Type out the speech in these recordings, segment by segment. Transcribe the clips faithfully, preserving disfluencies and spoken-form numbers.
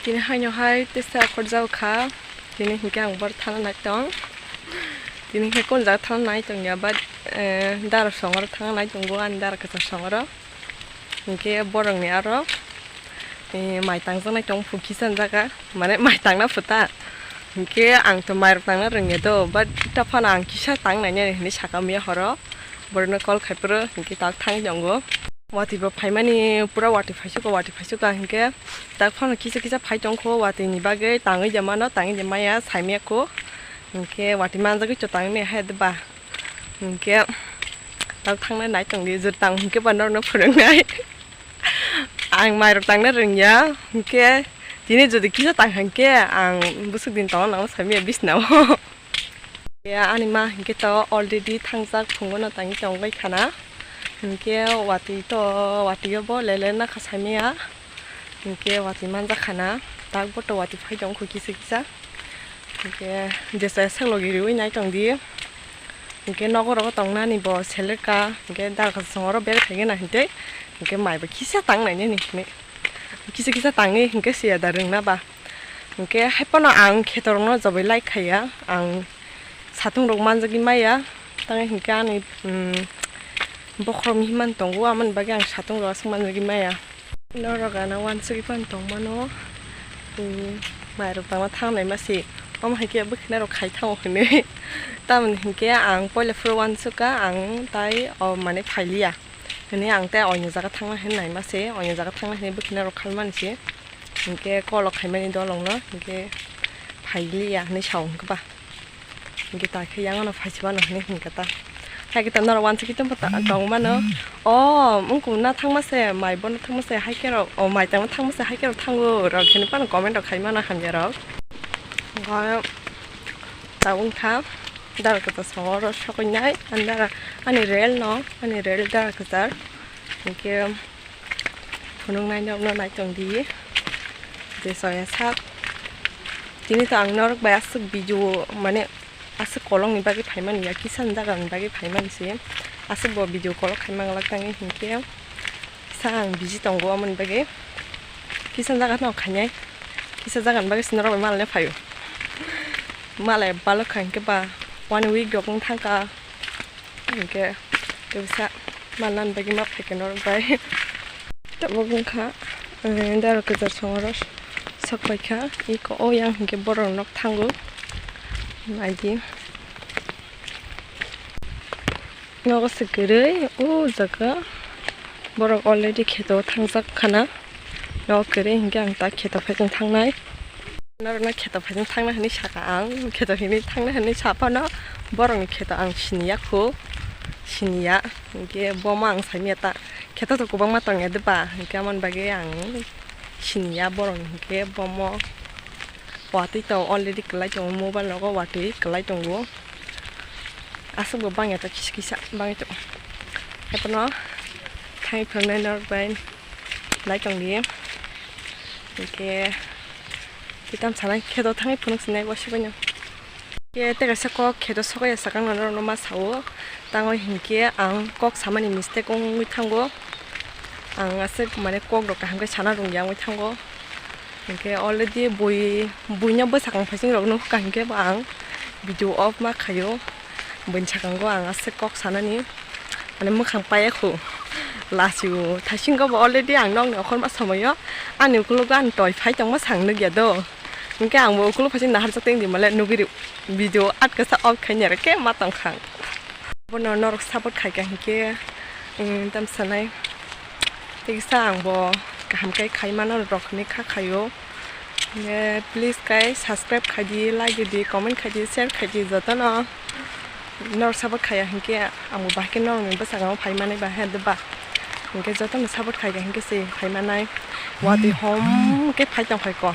Tini haino hai tesa khorjao kha. Tini hinkhe ang bor thana nai tong. Tini hinkhe kon jaga thana nai tong ya, but, eh, dara songoro thana nai tongo, ani dara kwchar songoro. Hinkhe borokni aro, eh, mai tangjaknai tong phu kisa jaga, mane mai tangna phuta. Hinkhe ang to mairok tangna rwngya do, but ta phano ang kisa tang nainani hinwi saka miya horo. Borokno call khai phuru hinkhe tak thangwi tongo. Watwi bo phaimani pura watwi phaisukha, watwi phaisukha hinkhe tak phano kisa kisa phai tongkho, watwini bagwi tangwi de mano, tangwi de maya saimaya kho. Hinkhe watwi manjagwi to tangwi maya hai de ba. Hinkhe tak thangnai nai tongdi, jwt tang hinkhe ba norokno phwrwngnai. Ang mairok tangna rwngya, hinkhe tini jodi kisa tang hinkhe ang bwswk din tongna nango saimaya bisnao. Ya, ani ma hinkhe to already thangjak phungono tangwi tongbai khana. Hinkhe watwi to, watwi o bo lele nakha saimaya. Hinkhe watwi manjak khana. Tak bo to watwi phai tongkho kisa kisa. Hinkhe jesa sak logi riwi nai tongdi. Hinkhe nogo rogo tongnani bo seleka. Hinkhe dara kwchar songoro bere phaigena hintei. Hinkhe mai bo kisa tang nainani hinwi. Kisa kisa tangwi hinkhe siya da rwngna ba. Hinkhe hai phano ang khetorokno jobai like khaiya, ang satung rok manjagwi maya, tamo hinkhe ani, um, bokhorok himani tongo, amoni bagwi ang satung rok aswk manjagwi maya. Norok ano uansugwi phano tongmano, um, mairok tangna thangnai mase, omo hai khe bwkhwnai rok khai thango hinwi. Tamoni hinkhe ang poila phuru uansukha, ang tai o mane phailiya. Hwnwi ang tei oini jaga thangna hwnwi naima se, oini jaga thangna hwnwi bwkhwna rok khalmani se. Hinkhe call o khaimani dolongno, hinkhe phailiya hwnwi sao hinkhe ba. Hinkhe ta khe yang ano phai se mano hwnwi hinkhe ta. Hai khe ta norok uansugwi tongma ta-, tongmano. O, wngkuk na thangma se, mai bono thangma se, hai khe rok, o, mai tangma thangma se, hai khe rok thango, rok hwnwi phano comment rok khaimano hamya rok. Hinkhe ta wngkha. Dara kwchar songoro sokwi nai, ani dara, ani rel no, ani rel dara kwchar. Hinkhe phunuknai norokno nai tongdi, je soya sak. Tini to ang norok bai aswk video, mane aswk kolokni bagwi phaimani ya, kisa ni jaga ni bagwi phaimani se. Aswk bo video kolok khai manglak tangwi hinkhe. Sa ang busy tongo, amoni bagwi kisa jaga no khainai, kisa jaga ni bagwi se norok bai malne phaio. Malai balok kha hinkhe ba one week rok wng thangkha, hinkhe kisa malna ni bagwi ma phaikha norok bai. Tabuk wngkha, eh, dara kwchar songoro sok paikha, iko o yang hinkhe borok nok thango, naidi. Nogo se kwrwi o jaga borok already kheto thangjak khana. Nogo kwrwi hinkhe ang ta kheto phaising thangnai. Norokno kheto phaising thangna hwnwi saka ang, kheto hwnwi thangna hwnwi saphano borokni kheto ang siniya kho, siniya. Hinkhe bomo ang saimanya ta kheto to kwbangma tongya de ba, hinkhe amoni bagwi ang siniya borokni hinkhe bomo. Watwi to already kwlai tongo, mobile rogo watwi kwlai tongo. Aswk bo bangya to kisa kisa bangwi tongo. Haiphano thangwi phwrwngnai norok bai lai tongdi. Hinkhe kitam sanai kheto thangwi phunuk sinai bo sibaino. Khe tei kaisa kok kheto sokya sakang norokno ma sao. Tamo hinkhe ang kok samani mistake wngwi thango. Ang aswk mane kok rok kaham khe sana rwngya wngwi thango. Hinkhe already bui, buino bwsakang phaising rok nukha hinkhe bo ang video off ma khaio. Buini sakango ang aswk kok sanani mane mwkhang paiya khu. Lasio thaisingo bo already ang nokni okhorma somoio ani ukologo ani toi phai tongma sang nukya do. Hinkhe ang bo ukolog phaising naharjak tengdi male nugwi rw. Video atkasa off khainai rw khe ma tongkha. Bono norok support khaikha hinkhe, um, tam sanai. Teisa ang bo kaham khe khai mano rok hinwi kha khaio. Hinkhe please khe subscribe khaidi, like di, comment khaidi, share khaidi jotono. Norok support khaiya hinkhe ang bo bahai khe norokni bwskango phai manai ba he de ba. Hinkhe jotono support khaikha hinkhe se phai manai. Watwi hom khe phai tongkhaiko.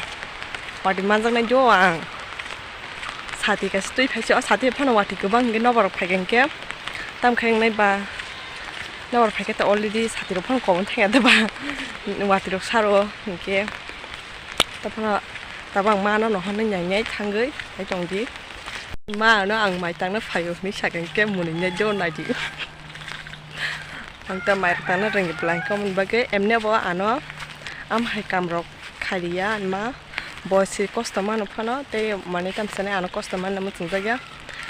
Watwi manjaknai do ang. Sati kaisa twi phaisa, o sati phano watwi kwbang hinkhe nobar rok phaikha hinkhe tam khai wngnai ba. Nobar phaikhe ta already sati rok phano kobon thangya de ba. Watwi rok saro hinkhe ta phano tabang mano no hwnwi nai nai thangwi hai tongdi. Ma no ang mai tangna phaio hinwi sakha hinkhe mwnwi nai do naidi. Ang ta mai tangna rwngya bwlai hinkhe aboni bagwi emne bo ano am hai kam rok khailiya ma. Bo se kosto mano phano tei manwi tamsa nai ano kosto manna muchungjak ya.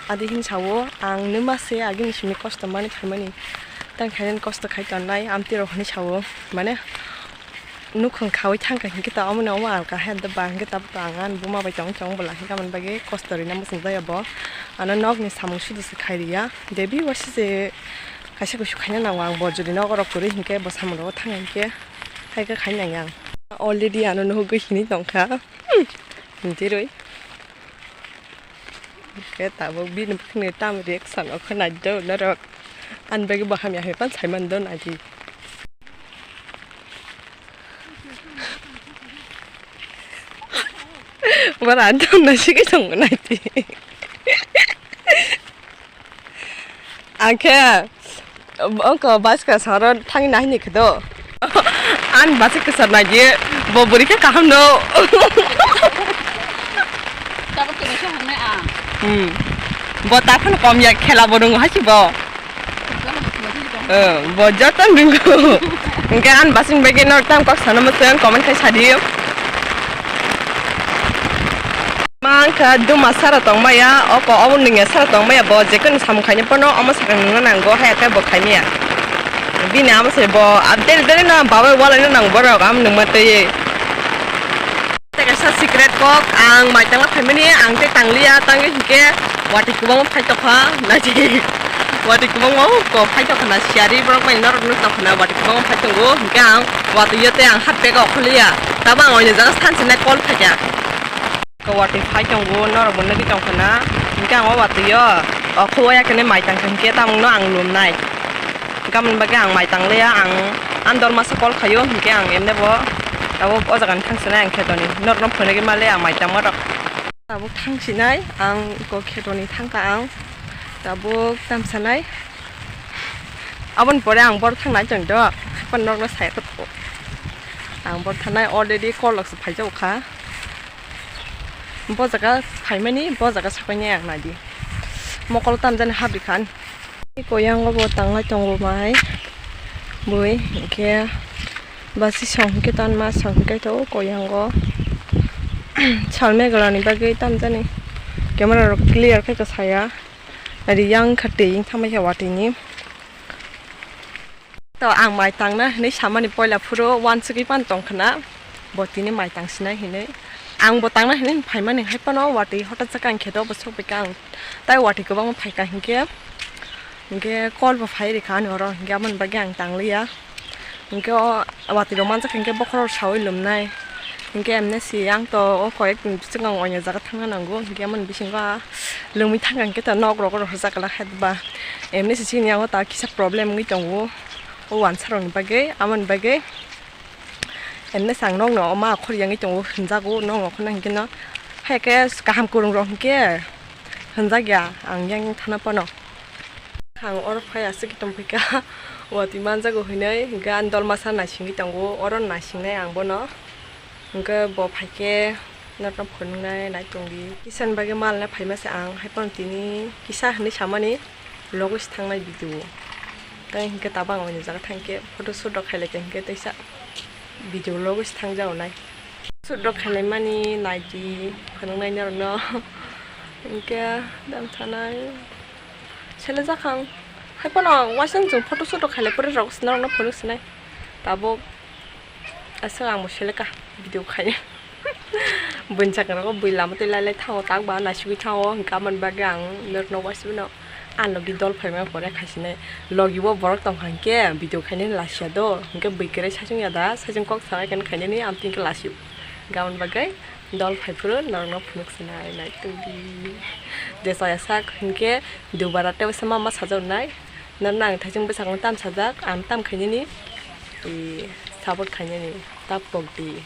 Adi hin sawo ang nima se agini simi kosto manwi phaimani. Tang khainani kosto khai tonnai amtwi rok hinwi sawo. Mane nukhung khawi thangkha hinkhe ta omo no omo alka he da ba hinkhe tabuk ang ani buma bai tong tong bwla hinkhe amoni bagwi kosto rina muchungjak ya bo. Ano nokni samung sudu se khai riya. Debi wasi se kaisa kusu khaina nango ang bo jodi nogo rok kwrwi hinkhe bo samung rogo thang hinkhe hai khe khai nang yang. Already ano nuhugwi hinwi tongkha. Hmm. Hinti rwi. Hinkhe tabuk bini bwkhakni tam reaction o khe naidi norok. Ani bagwi bo hamya hai phano sai mani do naidi. Bara ani tong naisingwi tongo naidi. Ang khe ongko bus kwcharo thangwi nahini khe do. Ani bus kwchar naidi bo bwrwi khe kaham no. Tabuk tini se hwnwi ang. Hmm. Bo ta phano kom ya khela bo rwngo hai si bo. Bo joto nungo. Hinkhe ani bus ni bagwi no tam kok sana muchung comment khai sadi. Mangkha duma sara tongmaya, oko obo nungya sara tongmaya, bo jekon samung khaina pono omo sakang nungna nango, hai khe bo khaimaya. Bini amo se bo update dere na babai walai na nang borok am nungma tei. Tei kaisa secret kok ang mai tangna phaimani ang tei tangliya tangwi hinkhe watwi kwbangma phai tokha naidi. Watwi kwbangma kok phai tokha na siyari borok bai norok nuk tokha na watwi kwbangma phai tongo hinkhe ang watwi yo tei ang hat bag o kholiya. Tabo ang oini jaga sansinai call phaikha. Watwi phai tongo, norok bo nugwi tongkha na. Hinkhe ang o watwi o, o kho waya khe mai tang kha hinkhe tamungno ang lumnai. Hinkhe amoni bagwi ang mai tang liya, ang, ang dol masa call khaio, hinkhe ang emne bo tabuk o jaga ni thang sinai ang khetoni. Norokno phunugwi ma le ang mai tangma rok. Tabuk thang sinai, ang kok khetoni thang kha ang. Tabuk tam sanai. Aboni pore ang bor thangnai tong do. Hapan norokno sai kha. Ang bor thangnai already call rok se phai jak kha. Bo jaga phaimani, bo jaga sapainai ang naidi. Mokol tamjani habri khan. Koyango bo tanglai tongo mai. Bui, hinkhe basi song hinkhe tanma song hinkhe to koyango. Sal meglani bagwi tamjani. Camera rok clear khe saya. Ari yang kha twi yang thamai kha watwi ni. To ang mai tangna hinwi samani poila phuru wansugwi pan tongkhna bo tini mai tang sinai hinwi. Ang bo tangna hinwi phaimani hai phano watwi hota chakha ang kheto bo sokbaikha ang tai watwi kwbangma phaikha hinkhe, hinkhe call bo phai rikha ani oro hinkhe aboni bagwi ang tangliya. Hinkhe o watwi rok manjakha hinkhe bokhorok sawi lumnai. Hinkhe emne si ang to o koyek ni bising ang oinw jaga thangna nango hinkhe amoni bisingo a lumwi thangkha hinkhe to nok rok rw rwjak glak hai ba emne si chini yango ta kisa problem wngwi tongo o wansa rokni bagwi amoni bagwi emne si ang nokno ma khor yangwi tongo hwnjago nok rok no hinkhe no hai khe kaham kwrwng rok hinkhe hwnjak ya ang yang thana phano. Ang oro phai aswk tongphaikha watwi manjago hinwi hinkhe ani dol masa naisingwi tongo oro naisingnai ang bono hinkhe bo phaikhe norokno phunuknai naitongdi kisa ni bagwi malna phaima se ang haiphano tini kisa hinwi samani logo se thangnai video tei hinkhe tabang oini jaga thangkhe photo shoot rok khailaikha hinkhe teisa video logo se thangjago nai shoot rok khailaimani naidi phunuknai norokno hinkhe dam thanai. Sele jakhang. Hai pono waisang chwng photo shoot rok khailai pore rok norokno phunuk sinai. Tabuk aswk ang bo seleka video khai. Bwini sakni rogo bwi lama twi lai lai thango tak ba naisugwi thango hinkhe aboni bagwi ang norokno waisubino ah logi dol phaima pore khaisinai. Logi o borok tongkha hinkhe video khainani lasia do hinkhe bwi kwrwi saichung ya da saichung kok sanai khainani amtwi hinkhe lasio. Hinkhe aboni bagwi. Dol phaiphuru norokno phunuk sinai naitongdi. Je chaya sak hinkhe dubara tei uaisa ma ma sajak nai. Norokno ang thaising bwsakno tam sajak, ang tam khainani, i, support khainani, ta pokdi.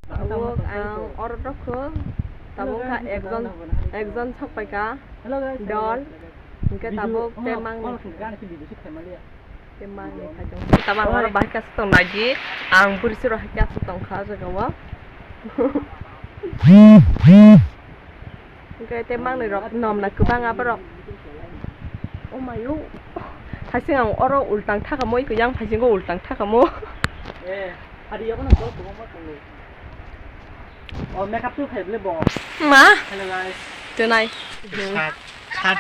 Tabuk ang oro rokho, tabuk kha ekjon, ekjon sok paikha, dol, hinkhe tabuk tei mangni. Tei mangni phaijak. Tei mangni oro bahai khe aswk tong naidi. Ang bwrwi se rw hai khe aswk tong kha o jaga o. Hinkhe tei mangni rok nomna kwbang abo rok. Oh my o. Haising ang oro ultang thakamo, yang haisingo ultang thakamo. Eh, hari yago na dol kwbangma tongo. Oh, makeup tu khai bole bo. Ma? Hello guys. Tunai. Sat, sat.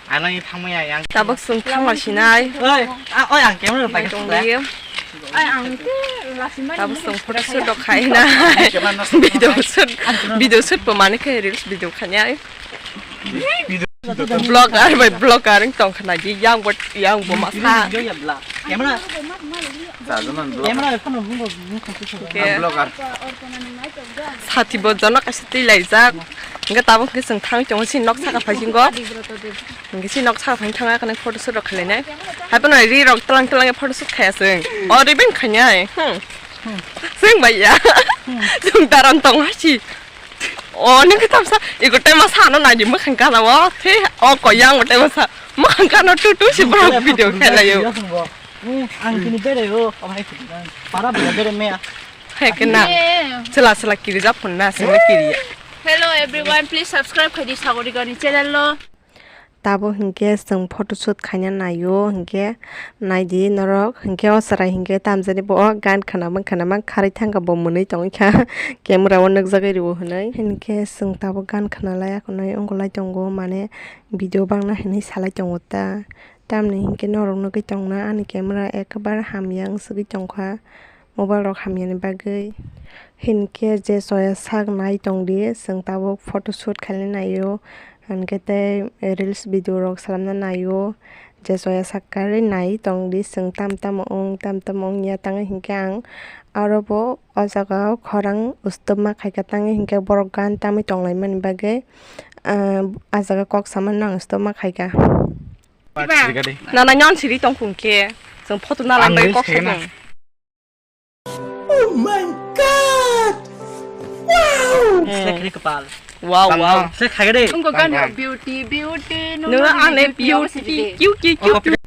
Ano ni thangmaya yang. Tabuk sung thangma sinai. Oi, ah, oi, ang camera bai tong liyo. Ai ang te lasi mani. Tabuk sung photo shoot rok khai na. Video shoot, video shoot po mani khe reels video khanya. Vlogger bai vlogger wng tong khna di yang bo, yang bo ma sa. Camera. Camera phone. Vlogger. Sati bo jono kaisa twi laijak. Hingke tabuk hingke chwng thang tongo chini nok saka phai singo. Hingke chini nok saka phai thang khe photo shoot rok khlainai. Hai phano ri rok tlang tlang photo shoot khaya chwng. O ri ben khanya. Hmm. Chwng bai ya. Chwng taran tong hasi. O ningke tamsa ego tema sano nai di mwkhang kana o. The o ko yang o tema sa. Mwkhang kana tu tu si borok video khlai layo. Ang kini bere o. Para bere bere meya. Hai kena. Chela chela kiri ja phun na sing kiri. Hello everyone, please subscribe khai di Sagori Gani channel lo. Tabo hinkhe chwng photo shoot khaina naio hinkhe naidi norok hinkhe o chwrai hinkhe tamjani bo o gan khwnama khwnama kharwi thangkha bo mwnwi tongwi kha camera o nukjagwi rwo hwnwi hinkhe chwng tabo gan khwnalai akhwnwi wngwlai tongo mane video bangna hinwi salai tongo ta tamni hinkhe norok nugwi tongna ani camera ekbar hamya wngsugwi tongkha. Mobile rok hamyani bagwi. Hinkhe je soya sak nai tongdi, chwng tabuk photo shoot khaina naio, hinkhe tei reels video rok salamna naio, je soya sak karwi nai tongdi, chwng tam tamo wng, tam tamo wngya tangwi hinkhe ang aro bo o jaga o khorang ustupma khaikha tangwi hinkhe borok gan tamwi tonglaimani bagwi, ah, ah jaga kok samano ang ustupma khaikha. Nana nyon siri tongkhung khe, chwng photo nalai bagwi kok sakha. Oh my God! Wow! Sle khri kapal. Wow, wow. Sle khagade. Wngkha gana beauty, beauty, nung ani beauty, cute, cute, cute.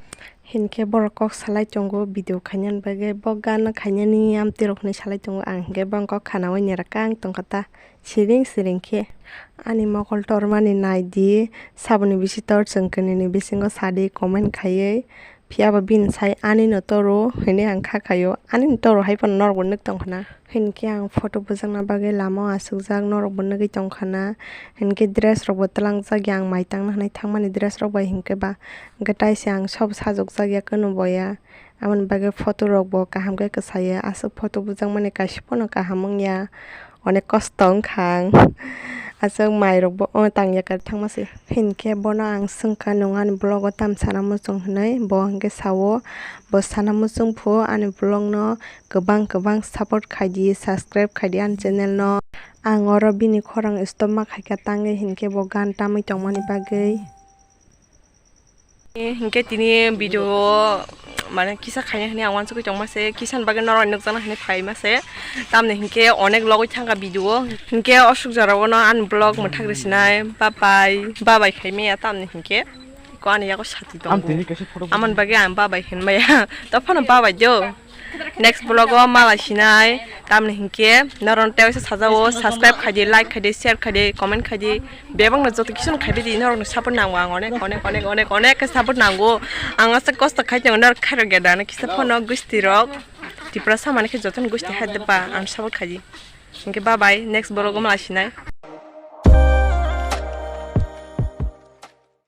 Hinkhe borok kok salai tongo video khainani bagwi, bo gana khainani amtwi rok hinwi salai tongo, ang hinkhe bongkok khanaui nerakang tongkha ta siring siring khe. Ani mokol tormani naidi, saboni bisi tor chwng kwnwini bisingo sadi comment khaiwi. Phiya ba bini sai ani no toro hinwi ang kha khaio, ani no toro hai phano norok bo nuk tong khna. Hinkhe ang photo bujakna bagwi lama o achukjak, norok bo nugwi tong khna. Hinkhe dress rok bo twlangjak ya, ang mai tangna hinwi thangmani dress rok bai hinkhe ba, hinkhe taisa ang sob sajokjak ya, kwno bo ya. Aboni bagwi photo rok bo kaham khe kwchaya, aswk photo bujakmani kaisa phano kaham wngya. Onek kosto wngkha ang. Aswk mairokbo o tangya kar thangma se. Hinkhe bono ang swngkha, nwng ani vlog o tam sana muchung hinwi? Bo hinkhe sao, bo sana muchung phu ani vlog no kwbang kwbang support khaidi, subscribe khaidi ani channel no. Ang oro bini khorang stop ma khaikha tangwi hinkhe bo gan tamwi tongmani bagwi. Hinkhe tini video o mane kisa khaina hinwi ang uansugwi tongma se, kisa ni bagwi norok nukjakna hinwi phaima se, tamni hinkhe onek logwi thangkha video o. Hinkhe o suk jora o no ani vlog mwthak rwsinai, bye bye, bye bye khaimaya tamni hinkhe ko ani yago sati tongo. Amoni bagwi ang bye bye hinmaya, to phano bye bye do. Next vlog o malai sinai, tamni hinkhe norok tei waisa sajao, subscribe khaidi, like khaidi, share khaidi, comment khaidi, bebak no joto kisu no khaidi, norok ni support nango ang onek onek onek onek onek khe support nango. Ang aswk kosto khai tongo, norok khairok ya da, kisa phano gusti rok Tripura samani khe joto ni gusti hai deba ang support khaidi. Hinkhe bye bye, next vlog o malai sinai.